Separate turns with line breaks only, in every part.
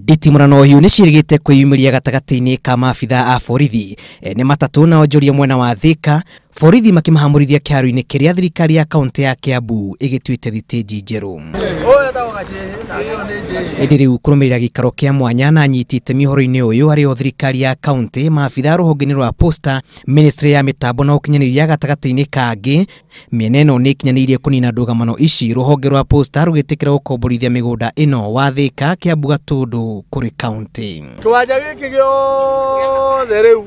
Nditimũrano hiũ nĩ ciĩrĩgĩte kwĩyumĩria gatagatĩ-inĩ ka maabitha a borithi ene matatũ na onjoria mwena wa Thika, borithi makĩmahamũrithia kĩharo-inĩ kĩrĩa thirikari ya kaunti ya Kiambu ĩgĩtuĩte thitĩnji njerũ. Ĩndĩ rĩu kũrũmĩrĩra gĩikaro kĩa mwanya na anyiti itemi ũhoro-inĩ ũyũ arĩ o thirikari ya kaunti, maabitha rũhonge-inĩ rwa Posta, ministry ya mĩtambo na ũkinyanĩria gatagatĩ-inĩ kangĩ, mĩena ĩno nĩ ĩkinyanĩirie kũnina ndũgamano ici, rũhonge rwa Posta rũgĩtĩkĩra gũkomborithia mĩgũnda ĩno wa Thika, Kiambu, Gatũndũ kũrĩ kaunti.
Kĩwanja gĩkĩ gĩothe rĩu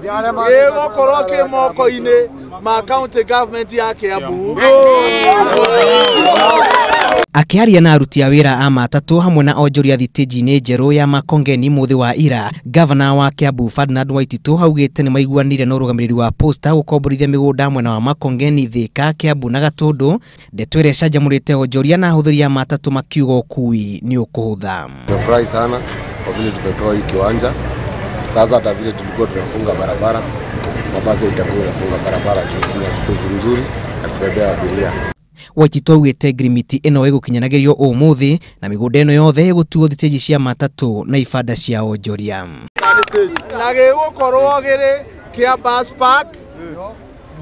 gĩgũkorwo kĩ moko-inĩ ma county government ya Kiambu.
Akĩaria na aruti a wĩra a matatũ hamwe na onjoria thitĩnji-inĩ njerũ ya Makongeni mũthĩ wa ira, gavana wa Kiambu Ferdinand Waititu augĩte nĩ maiguanire na ũrũgamĩrĩri wa Posta gũkomborithia mĩgũnda mwena wa Makongeni, Thika, Kiambu na Gatũndũ, ndeto ĩrĩa ĩcanjamũrĩte onjoria na ahũthĩri a matatũ makiuga ũkui nĩ ũkũhũtha.
Tumefurahi sana kwa vile tumepewa hii kiwanja. Sasa hata vile tulikuwa tunafunga barabara, mabasi itakuwa inafunga barabara juu tuna space mzuri ya kubebea abiria.
Waititu augĩte ngirimiti ĩno ĩgũkinyanagĩrio ũmũthĩ na mĩgũnda ĩno yothe ĩgũtuo thitĩnji cia matatũ na ibanda cia onjoria.
Na gĩgũkorwo gĩrĩ kĩa bus park,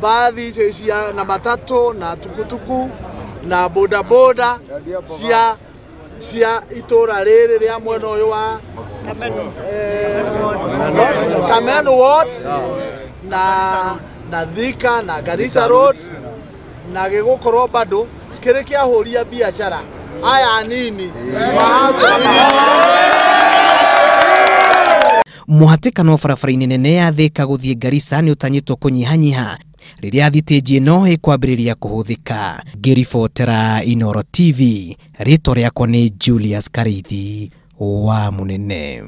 bathi icio cia na matatũ na tukutuku na bodaboda cia itũra rĩrĩ rĩa mwena ũyũ wa Kameno Ward na Thika na Garissa Road, na gĩgũkorwo bado kĩrĩ kĩahũria biacara aya nini mahaco.
Mũhatĩkano barabara-inĩ nene ya Thika gũthiĩ Garissa nĩ ũtanyĩtwo kũnyihanyiha rĩrĩa thitĩnji ĩno ĩkwambĩrĩria kũhũthĩka. Ngĩribotera Inooro TV, rĩtwa rĩakwa nĩ Julius Karithi wa Mũnene.